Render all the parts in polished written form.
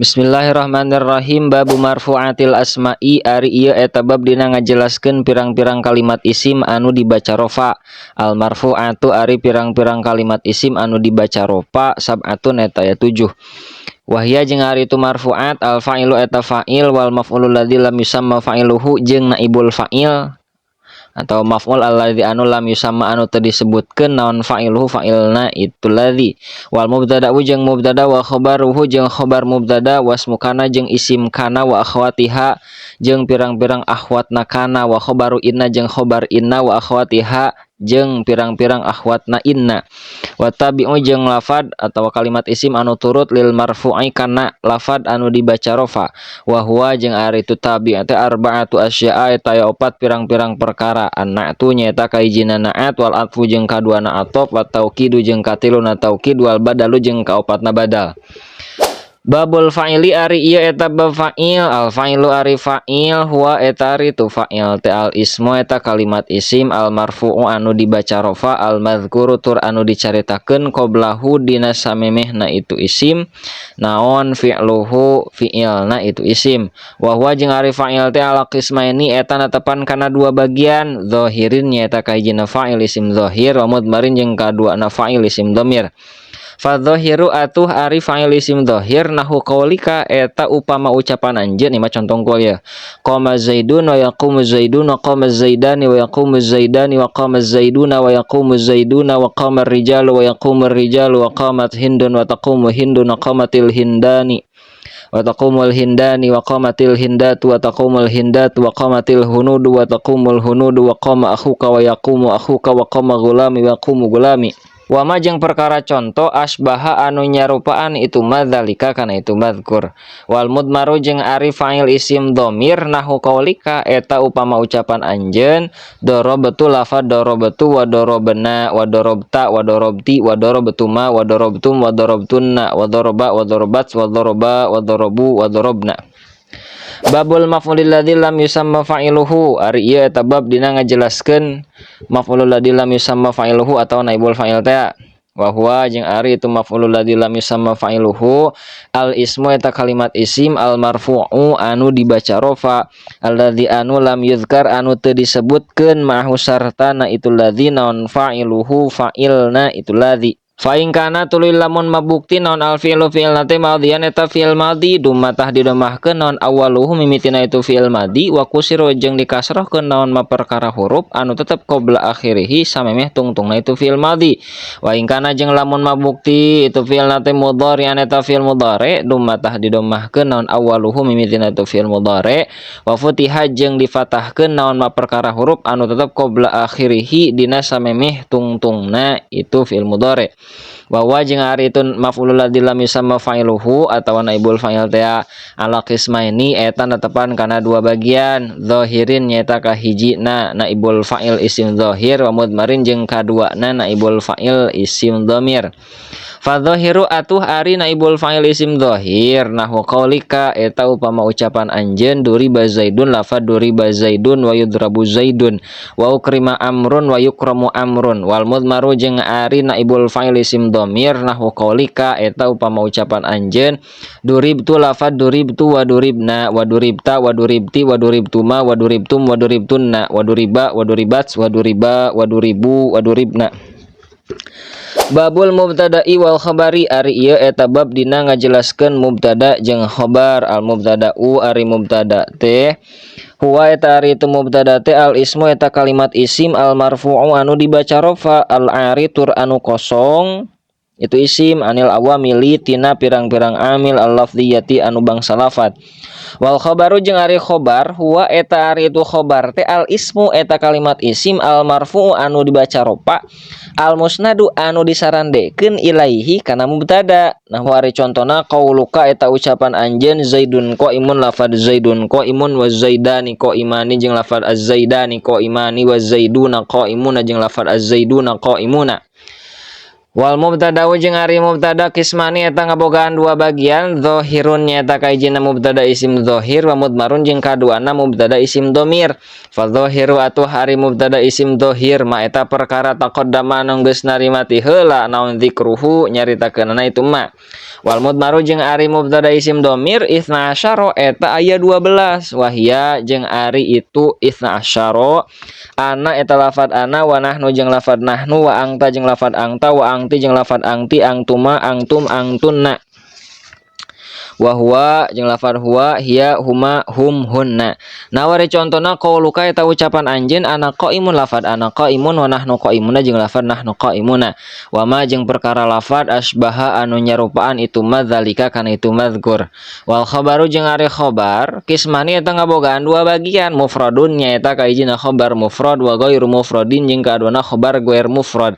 Bismillahirrahmanirrahim. Babu marfu'atil asma'i, ari ieu eta bab dina ngajelaskeun pirang-pirang kalimat isim anu dibaca rofa. Al marfu'atu ari pirang-pirang kalimat isim anu dibaca rofa, sab'atun eta aya 7. Wahya jeung ari itu marfu'at, al fa'ilu eta fa'il, wal maf'ulul ladzi lam yusamma fa'iluhu jeung naibul fa'il atau maf'ul alladzi anu lam yusamma anu teu disebutkeun naon fa'iluhu fa'ilna itu ladzi, wal mubtada'u jeung mubtada, wa khabaruhu jeung khabar mubtada, wasmu kana jeung isim kana, wa akhwatiha jeung pirang-pirang akhwatna kana, wa khabaru inna jeung khabar inna, wa akhwatiha jeung pirang-pirang akhwatna inna, wa tabi'u jeung lafad atau kalimat isim anu turut, lil marfu'i kana lafad anu dibaca rofa. Wa huwa jeung ari itu tabi' teh, arba'atu asya'a eta aya opat pirang-pirang perkara. An-na'tu nyaeta kahijina na'at, wal atfu jeung kaduana atof, wa taukidu jeung katiluna taukid, wal badalu jeung kaopatna badal. Babul fa'ili ari ieu eta bab fa'il. Al fa'ilu ari fa'il, huwa eta ari tu fa'il teh, al ismu eta kalimat isim, al marfu'u anu dibaca rofa, al madzkuru tur anu dicaritakeun, qoblahu dina samemehna itu isim, naon fi'luhu fi'ilna itu isim. Wa huwa jeung ari fa'il teh, ala qismaini eta netepan kana dua bagian, zahirin nyaeta kahijina fa'il isim zahir, wa mudmarin jeung kaduana fa'il isim dhamir. Fadzahiru atuh ari fa'il isim zahir, nahu qaulika eta upama ucapan anjeun, ieu mah contoh hungkul ya. Qama Zaidun wa yaqumu Zaidun wa qama Zaidani wa yaqumu Zaidani wa qama Zaiduna wa yaqumu Zaiduna wa qama rijalu wa yaqumu rijalu wa qamat Hindun wa taqumu Hindun wa qamatil Hindani wa taqumul Hindani wa qamatil Hindatu wa taqumul Hindatu wa qamatil Hunudu wa taqumul Hunudu wa qama akhuka wa yaqumu akhuka wa qama ghulami wa yaqumu ghulami. Wama jeung perkara conto, asbaha anu nyarupaan itu madzalika kana itu madzkur. Wal mudmaru jeung ari fa'il isim dhamir, nahu qaulika eta upama ucapan anjeun, darabtu lafad darabtu, wa darabna wa darabta wa darabti wa darabtuma wa darabtum wa darabtunna wa daraba wa darabat wa daraba wa darabu wa darabna. Babul maf'ulil ladzi lam yusamma fa'iluhu, ari ieu eta bab dina ngajelaskeun maf'ulul ladzi lam yusamma fa'iluhu atau naibul fa'il teh. Wa huwa jeung ari itu maf'ulul ladzi lam yusamma fa'iluhu, al ismu eta kalimat isim, al marfu'u anu dibaca rofa, alladzi anu lam yuzkar anu teu disebutkeun, ma'ahu sartana itu ladzi, naon fa'iluhu fa'ilna itu ladzi. Fa in kana tuluy lamun mabukti naon al fi'lu fi'il teh, madhiyan eta fi'il madhi, dumma tah didomahkeun naon awaluhu mimitina itu fi'il madhi, wa kusira jeung dikasrohkeun naon ma perkara huruf anu tetep, qabla akhirihi samemeh tungtungna itu fi'il madhi. Wa in kana jeung lamun mabukti itu fi'il teh, mudhari'an eta fi'il mudhari, dumma tah didomahkeun naon awaluhu mimitina itu fi'il mudhari, wa futiha jeung difatahkeun naon ma perkara huruf anu tetep, qabla akhirihi dina samemeh tungtungna itu fi'il mudhari. Wa huwa jeung ari itu maf'ulul ladzi lam yusamma fa'iluhu atawa naibul fa'il teh, ala qismaini eta netepan kana dua bagian, zahirin nyaeta kahijina naibul fa'il isim zahir, wa mudmarin jeung kaduana naibul fa'il isim dhamir. Fadzahiru atuh ari naibul fa'il isim zahir, nahu qaulika eta upama ucapan anjeun, duriba Zaidun lafad duriba Zaidun, wa yudrabu Zaidun, wa ukrima Amrun wa yukramu Amrun. Wal mudmaru jeung ari naibul fa'il isim dhamir, nahu qaulika eta upama ucapan anjeun, duribtu lafad duribtu, wa duribna wa duribta wa duribti wa duribtuma wa duribtum wa duribtunna wa duriba wa duribat wa duriba wa duribu wa duribna. Babul mubtada'i wal khabari, ari ieu eta bab dina ngajelaskeun mubtada jeung khabar. Al mubtada'u ari mubtada teh, huwa eta ari itu mubtada teh, al ismu eta kalimat isim, al marfu'u anu dibaca rofa, al ari tur anu kosong itu isim, anil awamili tina pirang-pirang amil, al lafziyati anu bangsa lafat. Wal khabaru jeung ari khobar, huwa eta ari itu khobar teh, al ismu eta kalimat isim, al marfu'u anu dibaca rofa, al musnadu anu disarandekeun, ilaihi kana mubtada. Nah, ari contona, qauluka eta ucapan anjeun, Zaidun qaimun lafad Zaidun qaimun, wa Zaidani qaimani jeung lafad az-Zaidani qaimani, wa Zaiduna qaimuna jeung lafad az-Zaiduna qaimuna. Wal mubtada'u jeung ari mubtada qismani eta ngabogaan dua bagian, zahirun nyaeta kahijina mubtada isim zahir, wa mudmarun jeung kaduana mubtada isim domir. Fa zahiru atuh ari mubtada isim zahir ma eta perkara taqaddama anu geus narima ti heula naon zikruhu nyaritakeunana itu ma. Wal mudmaru jeung ari mubtada isim domir itsna asyara eta aya 12, wahia jeung ari itu itsna asyara ana eta lafad ana, wa nahnu jeung lafad nahnu, wa angta jeung lafad angta, wa angti jeung lafad angti, angtuma, angtum, angtunna, wa huwa jeung lafad huwa, hiya, huma, hum, hunna. Nah, wari contona qauluka eta ucapan anjeun, ana qaimun lafad ana qaimun, wa nahnu qaimuna jeung lafad nahnu qaimuna, wa ma jeung perkara lafad asbaha anu nyarupaan itu madzalika kana itu mazkur. Wal khabaru jeung ari khabar qismani eta ngabogaan dua bagian, mufradun nyaeta kahijina khabar mufrad, wa ghairu mufradin jeung kaduana khabar ghair mufrad.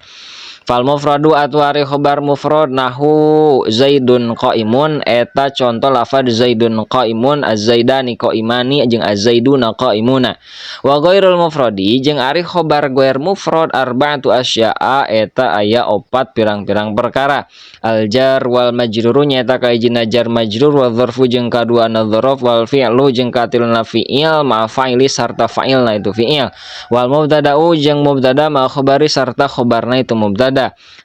Fal mufradu atuh ari khabar mufrad nahu Zaidun qaimun eta contoh lafad Zaidun qaimun, az-zaidani qaimani jeung az-zaiduna qaimuna. Wa ghairul mufradi jeung ari khabar ghair mufrad arba'atu asya'a eta aya opat pirang-pirang perkara, al jar wal majruru nyaeta kahijina jar majrur, wa dzarfu jeung kaduana dzaraf, wal fi'lu jeung katiluna fi'il, ma fa'ili sarta fa'ilna itu fi'il, wal mubtada'u jeung mubtada, ma khabari sarta khabarna itu mubtada.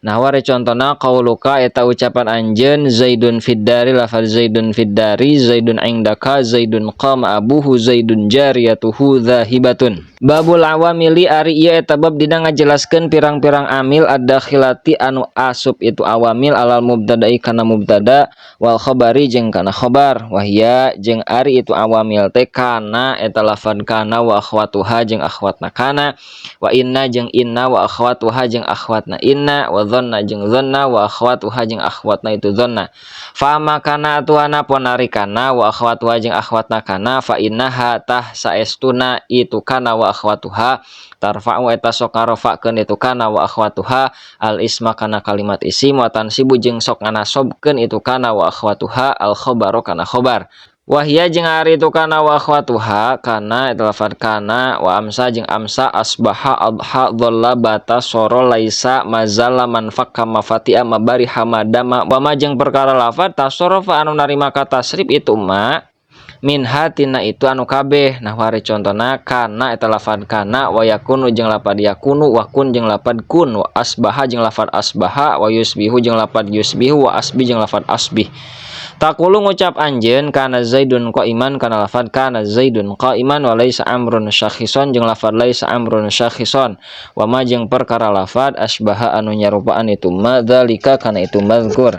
Nah, wari contona qauluka eta ucapan anjeun, Zaidun fiddari lafaz Zaidun fiddari, Zaidun indaka, Zaidun qama abuhu, Zaidun jariyatuhu zahibatun. Babul awamili ari ieu eta bab dina ngajelaskeun pirang-pirang amil ad-dakhilati anu asup itu awamil alal mubtada'i kana mubtada, wal khabari jeung kana khabar. Wahia jeung ari itu awamil teh kana eta lafad kana, wa akhwatuha jeung akhwatna kana, wa inna jeung inna, wa akhwatuha jeung akhwatna inna, wa dhanna jeung dhanna, wa akhwatuha jeung akhwatna itu dhanna. Fa ma kana atuh anapun ari kana, wa akhwatuha jeung akhwatna kana, fa innaha tah saestuna itu kana wa akhwatuha, tarfa'u eta sok ngarofakeun itu kana wa akhwatuha al isma kana kalimat isim, wa tansibu jeung sok nganasobkeun itu kana wa akhwatuha al khabaru kana khabar. Wahia jeung ari itu kana wa akhwatuha kana eta lafad kana, wa amsa jeung amsa, asbaha, adha, dhalla, bata, soro, laisa, mazala, manfakka, mafati'a, mabariha, madama, wa ma jeung perkara lafad tasarrafa anu narima ka tasrif itu ma minha tina itu anu kabeh. Nah, wari contona kana eta lafad kana, wa yakunu jeung lafad yakunu, wa kun jeung lafad kun, wa asbaha jeung lafad asbaha, wa yusbihu jeung lafad yusbihu, wa asbih jeung lafad asbih. Taqulu ngucap anjeun, kana Zaidun qaiman kana lafad kana Zaidun qaiman, wa laisa amrun syakhison jeung lafad laisa amrun syakhison, wa ma jeung perkara lafad asbaha anu nyarupaan itu ma dzalika kana itu mazkur.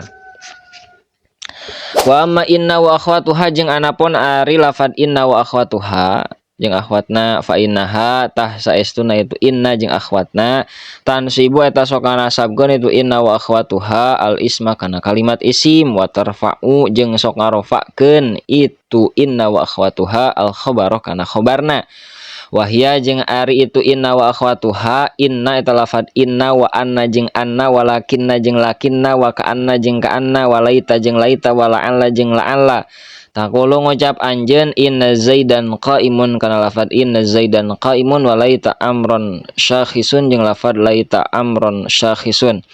Wa amma inna wa akhwatuha jeung anapun ari lafad inna wa akhwatuha jeung akhwatna, fa innaha tah saestuna itu inna jeung akhwatna, tansibu eta sok nganasabkeun itu inna wa akhwatuha al isma kana kalimat isim, wa tarfa'u jeung sok ngarofakeun itu inna wa akhwatuha al khabaro kana khabarna. Wahia jeung ari itu inna wa akhwatuha inna eta lafad inna, wa anna jeung anna, walakinna jeung lakinna, wa ka'anna jeung ka'anna, wa laita jeung laita, wa la'alla jeung la'alla. Taqulu ngucap anjeun, inna Zaidan qaimun kana lafad inna Zaidan qaimun, wa laita amron syakhisun jeung lafad laita amron syakhisun.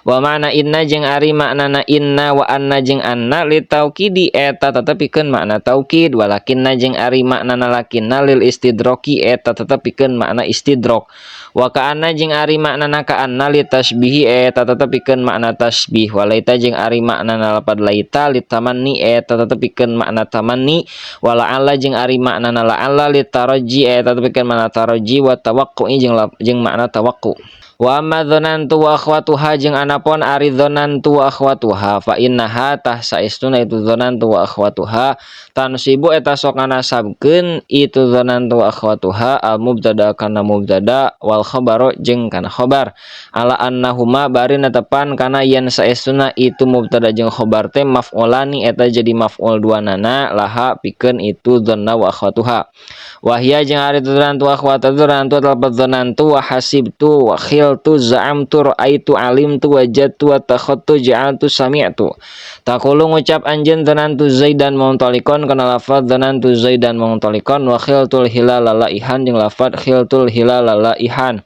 Wa makna inna jeung ari maknana inna, wa anna jeung anna, li taukidi eta tetep pikeun makna taukid, walakinna jeung ari maknana lakinna, lil istidroki eta tetep pikeun makna istidrok, wa ka'anna jeung ari maknana ka'anna, li tasbihi eta tetep pikeun makna tasbih, wa laita jeung ari maknana lapad laita, li tamanni eta tetep pikeun makna tamanni, wa la'alla jeung ari maknana la'alla, li taraji eta tetep pikeun makna taraji, wa tawaqqu'i jeung makna tawaqqu. Wa amma dzanantu wa akhwatuha jeung anapun ari dzanantu wa akhwatuha, fa innaha tah saestuna itu dzanantu wa akhwatuha, tansibu eta sok nganasabkeun itu dzanantu wa akhwatuha al mubtada kana mubtada, wal khabaro jeung kana khabar, ala annahuma bari netepan kana yen saestuna itu mubtada jeung khabar teh maf'ulani eta jadi maf'ul duanana, laha pikeun itu dzanna wa akhwatuha. Wahia jeung ari dzanantu wa akhwatuha, dzanantu lafaz dzanantu, wa hasibtu wa khil Khiltu, za'amtu, ra'aitu, alimtu, wajadtu, wattakhadtu, ja'altu, sami'tu. Taqulu ngucap anjeun dzanantu Zaidan muntaliqon kana lafaz dzanantu Zaidan muntaliqon wa khiltul hilala laihan jeung lafaz khiltul hilala laihan.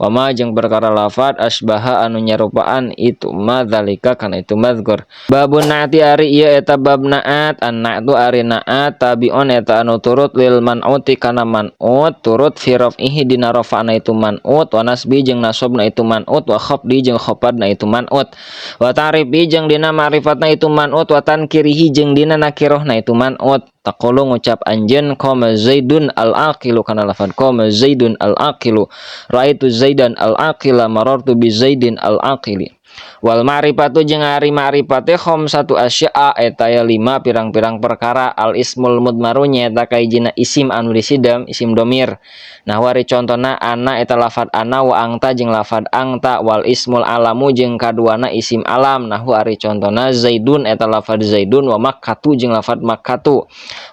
Wa ma jeung perkara lafaz asbaha anu nyarupaan itu ma dzalika kana itu mazkur. Babun na'ti ari ieu eta bab na'at. An na'tu ari na'at tabi'un eta anu turut lil man'uti kana man'ut, turut fi raf'ihi dina rafa'na itu man'ut, wa nasbi jeung nasobna itu man'ut, wa khafdi jeung khafadna itu man'ut, wa ta'rifi jeung dina ma'rifatna itu man'ut, wa tankirihi jeung dina nakirohna itu man'ut. Taqulu ngucap anjeun qama Zaidun al-aqilu kana lafaz qama Zaidun al-aqilu, raaitu Zaidan al-aqila, marartu bi Zaidin al-aqili. Wal ma'rifatu jeung ari ma'rifat teh khamsatu asya'a eta aya lima pirang-pirang perkara. Al ismul mudmaru nyaeta kahijina isim anu disidam, isim domir. Nah, wari contona ana eta lafad ana, wa angta jeung lafad angta. Wal ismul alamu jeung kaduana isim alam. Nah, ari contona Zaidun eta lafad Zaidun, wa Makkatu jeung lafad Makkatu.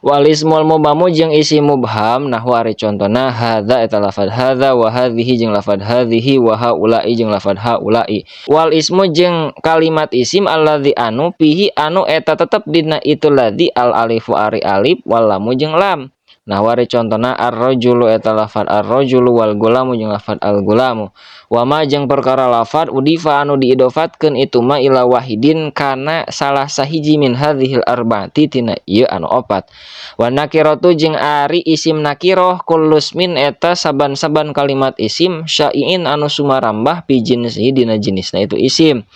Wal ismul mubhamu jeung isim mubham. Nah, ari contona hadza eta lafad hadza, wa hadhihi jeung lafad hadhihi, wa haula'i jeung lafad haula'i. Wal ismu jeung kalimat isim alladzi anu fihi anu eta tetep dina itu ladzi al alifu ari alif, wal lamu jeung lam. Nah, wari contona ar-rajulu eta lafad ar-rajulu, wal gulamu jeung lafad al gulamu. Wa ma jeung perkara lafad udifa anu diidofatkeun itu ma ila wahidin kana salah sahiji min hadzihil arba'ati tina ieu anu opat. Wa nakiratu jeung ari isim nakiroh kullu ismin eta saban-saban kalimat isim syai'in anu sumarambah fi jinsihi dina jenisna itu isim,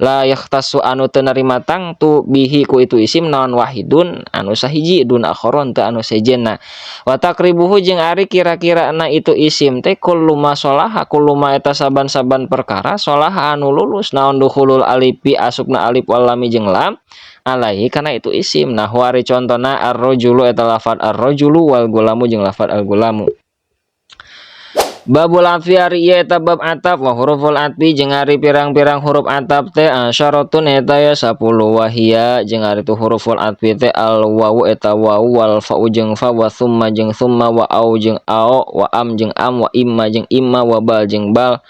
la yakhtassu anu teu narima tangtu bihi ku itu isim naon wahidun anu sahiji dun akharon teu anu sejenna. Wa taqribuhu jeung ari kira-kirana itu isim teh kullu ma solaha, kullu ma eta saban-saban perkara solaha anu lulus naon dukhulul alifi asupna alif, wal lami jeung lam, alaihi kana itu isim. Nah, wari contona ar-rajulu eta lafad ar-rajulu, wal gulamu jeung lafad al gulamu. Babul atfi ari ieu eta bab ataf. Wa huruful atfi jeung ari pirang-pirang huruf ataf teh asyaratun eta ya 10. Wahia jeung ari tu huruful atfi teh al wawu eta wawu, wal fa'u jeung fa, wa summa jeung summa, wa au jeung ao, wa am jeung am, wa imma jeung imma, wa bal jeung bal,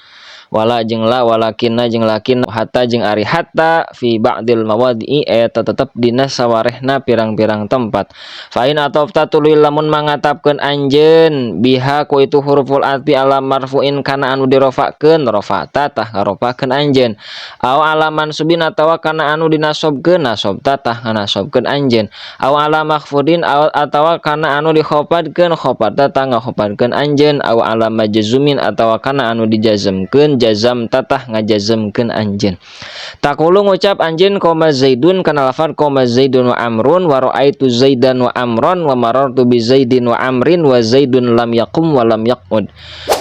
wala jeung la, walakinna jeung lakin, hatta jeung ari hatta, fi ba'dil mawadhi'i eta tetep dina sawarehna pirang-pirang tempat. Fa in atafta tuluy lamun mangatapkeun anjeun biha ku itu huruful atfi ala marfu'in kana anu dirofakeun, rafa'ta tah ngarofakeun anjeun, aw ala mansubin atawa kana anu dinasobkeun, nasobta tah nganasobkeun anjeun, aw ala makhfudin atawa kana anu dikhofadkeun, khofadta tah ngakhofadkeun anjeun, aw ala majzumin atawa kana anu dijazmkeun, jazam tatah ngajazmkeun anjeun. Taqulu ngucap anjeun qoma Zaidun kana lafaz qoma Zaidun wa Amrun, wa raaitu Zaidan wa Amron, wa marartu bi Zaidin wa Amrin, wa Zaidun lam yaqum wa lam yaqud.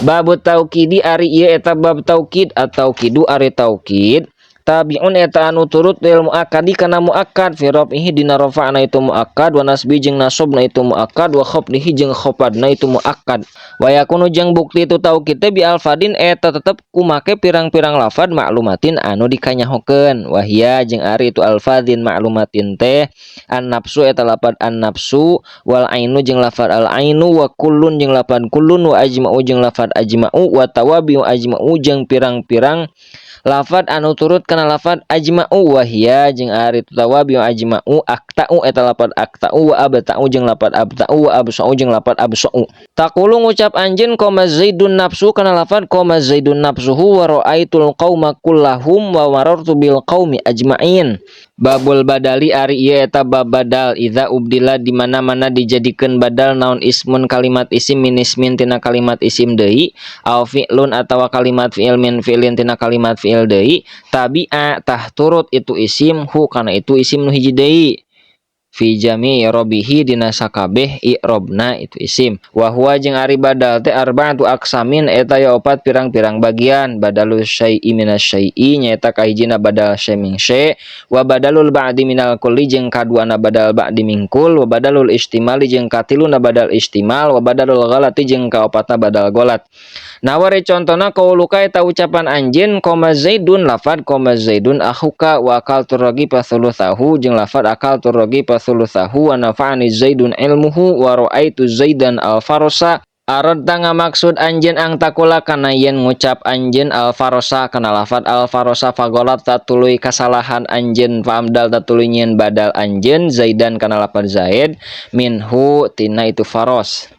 Babu taukidi ari ieu eta bab taukid. Atau kidu ari taukid tabi'un eta anu turut lil muakkadi kana muakkad fi raf'ihi dina rafa'na itu muakkad, wa nasbi jeung nasabna itu muakkad, wa khafdihi jeung khafadna itu muakkad. Wa yakunu jeung bukti itu taukid teh bi alfadin eta tetep kumake pirang-pirang lafad maklumatin anu dikanyahokeun. Wahia jeung ari itu alfadin maklumatin teh an nafsu eta lafad an nafsu, wal ainu jeung lafad al ainu, wa kullun jeung lafad kullun, wa ajma'u jeung lafad ajma'u, wa tawabi'u ajma'u jeung pirang-pirang lafad anu turut kana lafad ajma'u. Wahia jeung ari tawabi'u ajma'u akta'u eta lafad akta'u, wa abta'u jeung lafad abta'u, wa absa'u jeung lafad absa'u. Taqulu ngucap anjeun qoma Zaidun nafsu kana lafad qoma Zaidun nafsuhu, wa ra'aitul qauma kullahum, wa marartu bil qaumi ajma'in. Babul badali ari ieu eta bab badal. Idza ubdila di mana-mana dijadikeun badal naon ismun kalimat isim min ismin tina kalimat isim deui, au fi'lun atawa kalimat fi'il min fi'lin tina kalimat fi'il deui, tabi'a tah turut itu isim hu kana itu isim nu hiji deui fi jami i'robihi dina sakabeh i'robna itu isim. Wa huwa jeung ari badal teh arba'atu aqsamin eta ya opat pirang-pirang bagian. Badalus syai'i minasy syai'i nyaeta kahijina badal syai min syai', wa badalul ba'di minal kulli jeung kaduana badal ba'di min kull, wa badalul istimali jeung katiluna badal istimal, wa badalul ghalati jeung kaopatna badal ghalat. Nah, wari contona qauluka eta ucapan anjeun qoma Zaidun lafad qoma Zaidun akhuka, wa akaltu raghifa thuluthahu jeung lafad akaltu raghifa thuluthahu, wa nafa'ani Zaidun ilmuhu, wa ra'aitu Zaidan al farasa. Aradta ngamaksud anjeun an taqula kana yen ngucap anjeun al farosa kana lafad al farosa fagolatta tuluy kasalahan anjeun fa abdalta tuluy nyieun badal anjeun zaidan kana lafad zaid minhu tina itu faros.